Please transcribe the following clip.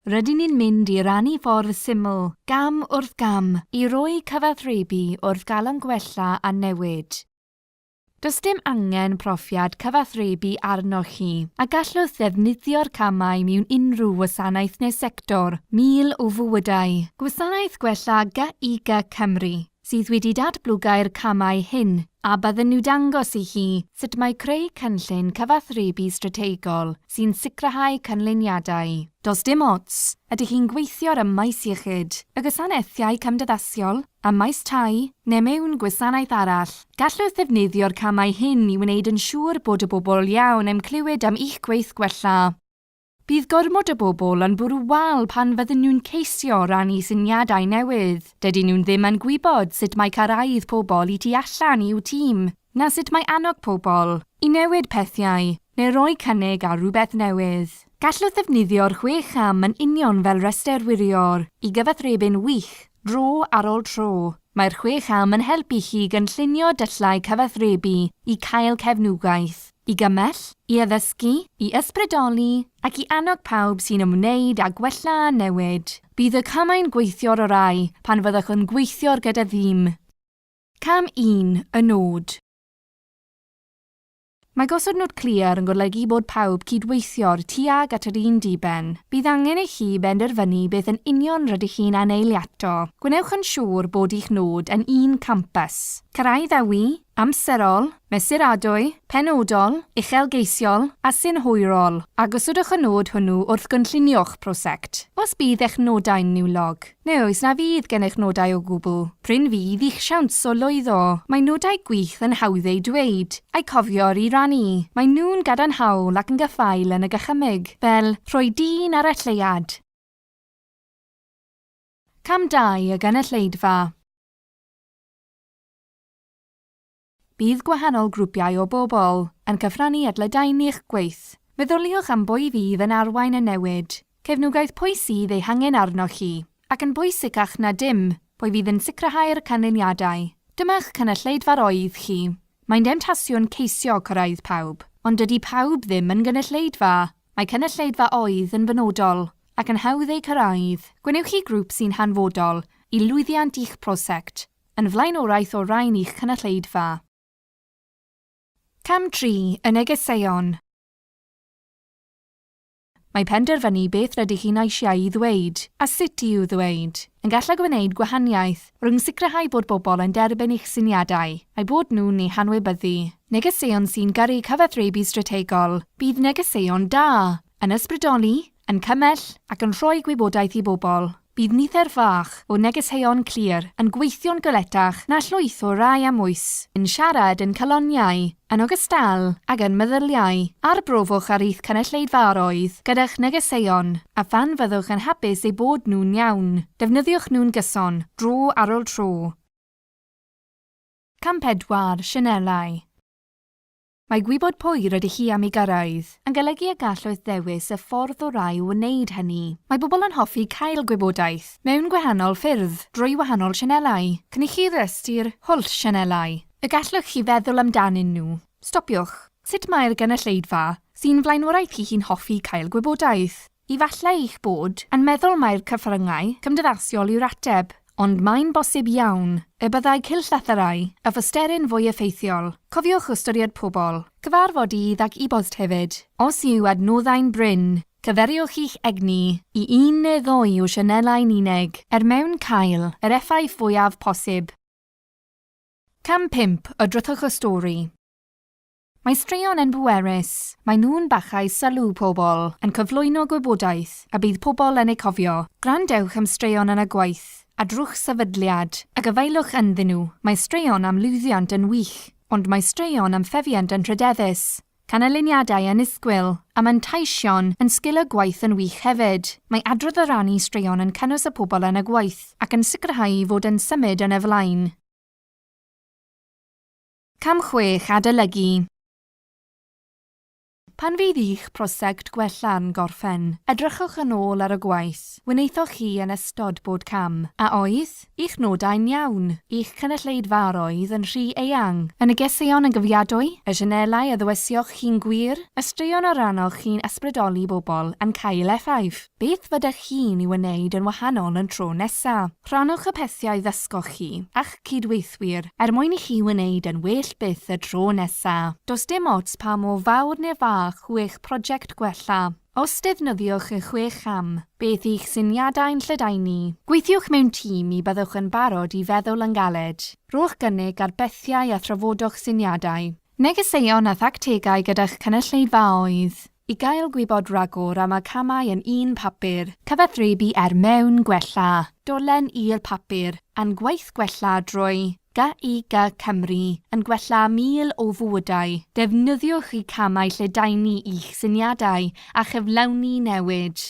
Rydyn ni'n mynd i rannu ffordd syml, gam wrth gam, i roi cyfathrebu wrth galon gwella a newid. Does dim angen profiad cyfathrebu arnoch chi, a gallwch ddefnyddio'r camau mewn unrhyw wasanaeth neu sector, 1,000 o fywydau. Gwasanaeth Gwella GIG Cymru sydd wedi datblygau'r camau hyn, a bydden nhw dangos i chi sut mae creu cynllun cyfathrebu strategol sy'n sicrhau canlyniadau. Does dim ots, ydych chi'n gweithio ar y maes iechyd, y gwasanaethau cymdeithasol, y maes tai, neu mewn gwasanaeth arall, gallwch ddefnyddio'r camau hyn i wneud yn siŵr bod y bobl iawn yn clywed am i'ch gwaith gwella. Bydd gormod o bobl yn bwrw wal pan fydden nhw'n ceisio rannu syniadau newydd. Dydyn nhw ddim yn gwybod sut mae cyrraedd pobl i tu allan i'w tîm, na sut mae annog pobl i newid pethau neu roi cynnig ar rywbeth newydd. Gallwch ddefnyddio'r chwe cham yn union fel rhestr wiriwr i gyfathrebu'n wych dro ar ôl tro. Mae'r chwe cham yn helpu chi gynllunio dulliau cyfathrebu i cael cefnogaeth, i gymell, i addysgu, i ysbrydoli ac i annog pawb sy'n ymwneud â gwella a newid. Bydd y camau'n gweithio'r orau pan fyddwch yn gweithio gyda thîm. Cam 1, Y nod. Mae gosod nod clir yn golygu bod pawb cydweithio'r tuag at yr un diben. Bydd angen i chi benderfynu beth yn union rydych chi'n anelu ato. Gwnewch yn siŵr bod eich nod yn un campus. Cyrraedd awy, amserol, mesuradwy, penodol, uchelgeisiol a synhwyrol, a gosodwch y nod hwnnw wrth gynllunio'ch prosiect. Os bydd eich nodau'n niwlog, neu os na fydd gennych nodau o gwbl, prin fydd i'ch siawns o lwyddo. Mae nodau gwych yn hawdd eu dweud, a'u cofio i rannu. Maen nhw'n gadarnhaol ac yn gaffael yn y dychymyg, fel rhoi dyn ar y lleuad. Cam 2, Y gynulleidfa. Bydd gwahanol grwpiau o bobl yn cyfrannu at ledaenu'ch gwaith. Meddyliwch am bwy fydd yn arwain y newid, cefnogaeth pwy sydd ei hangen arnoch chi, ac yn bwysicach na dim, pwy fydd yn sicrhau'r canlyniadau. Dyma'ch cynulleidfaoedd chi. Mae'n demtasiwn ceisio cyrraedd pawb, ond dydy pawb ddim yn gynulleidfa. Mae cynulleidfaoedd yn benodol, ac yn hawdd eu cyrraedd. Gwnewch chi grŵp sy'n hanfodol i lwyddiant i'ch prosiect. Yn flaenoriaeth o raen i'ch cynulleidfa. Cam 3, Y negeseuon. Mae penderfynu beth rydych chi'n eisiau'i ddweud, a sut i'w ddweud, yn gallu gwneud gwahaniaeth rhwng sicrhau bod bobl yn derbyn eich syniadau, a'u bod nhw'n eu hanwybyddu. Negeseuon sy'n gyrru cyfathrebu strategol. Bydd negeseuon da yn ysbrydoli, yn cymell ac yn rhoi gwybodaeth i bobl. Bydd nifer fach o negeseuon clir yn gweithio'n galetach na llwyth o rai amwys yn siarad yn caloniau yn ogystal ag yn meddyliau. Arbrofwch ar eich cynulleidfaoedd gyda'ch negeseuon, a phan fyddwch yn hapus eu bod nhw'n iawn, defnyddiwch nhw'n gyson, dro ar ôl tro. Cam 4, Sianelau. Mae gwybod pwy rydych chi am ei gyrraedd yn golygu y gallwch ddewis y ffordd orau o wneud hynny. Mae bobl yn hoffi cael gwybodaeth mewn gwahanol ffyrdd, drwy wahanol sianelau. Cynigir rhestr holl sianelau y gallwch chi feddwl amdanyn nhw. Stopiwch. Sut mae'r gynulleidfa sy'n flaenoriaeth i chi'n hoffi cael gwybodaeth? Efallai eich bod yn meddwl mai'r cyfryngau cymdeithasol yw'r ateb, ond mae'n bosib iawn y byddai cylchlythyrau a phosteri'n fwy effeithiol. Cofiwch ystyried pobl, cyfarfodydd ac e-bost hefyd. Os yw adnoddau'n brin, cyfeiriwch eich egni i un neu ddwy o sianelau'n unig er mewn cael yr effaith fwyaf posib. Cam 5, Y drychwch y stori. Mae straeon yn bwerus, maen nhw'n bachau sylw pobl, yn cyflwyno gwybodaeth, a bydd pobl yn eu cofio. Gwrandewch am straeon yn y gwaith, a drwch sefydliad, a gafaelwch ynddyn nhw. Mae straeon am lwyddiant yn wych, ond mae straeon am fefiant yn rhydeddus. Canlyniadau annisgwyl, a manteision yn sgil y gwaith yn wych hefyd. Mae adrodd a rhannu straeon yn cynnwys y pobl yn y gwaith, ac yn sicrhau ei fod yn symud yn y flaen. Cam 6, Adolygu. Pan fydd eich prosiect gwella'n gorffen, edrychwch yn ôl ar y gwaith wnaethoch chi yn ystod bod cam. A oedd eich nodau'n iawn? Eich cynulleidfaoedd yn rhy eang? Y negeseuon yn gyfiadwy? Y sianelau a ddewisioch chi'n gwir? Y straeon a rannoch chi'n ysbrydoli bobl yn cael effaith? Beth fyddech chi'n ei wneud yn wahanol yn tro nesa? Rhannwch y pethau ddysgoch chi a'ch cydweithwyr er mwyn i chi wneud yn well byth y tro nesa. Does dim ots pa mor fawr neu fach yw eich prosiect gwella. Os defnyddiwch y chwe cham, bydd eich syniadau'n lledaenu. Gweithiwch mewn tîm i byddwch yn barod i feddwl yn galed. Rhowch gynnig ar bethau a thrafodwch syniadau. Negeseuon a thactegau gyda'ch cynulleidfaoedd. I gael gwybod rhagor am y camau yn un papur, cyfathrebu er mewn gwella, dolen i'r papur, a'n gwaith gwella drwy GIG Cymru yn gwella 1,000 o fywydau. Defnyddiwch y camau lledaenu i'ch syniadau a chyflawni newid.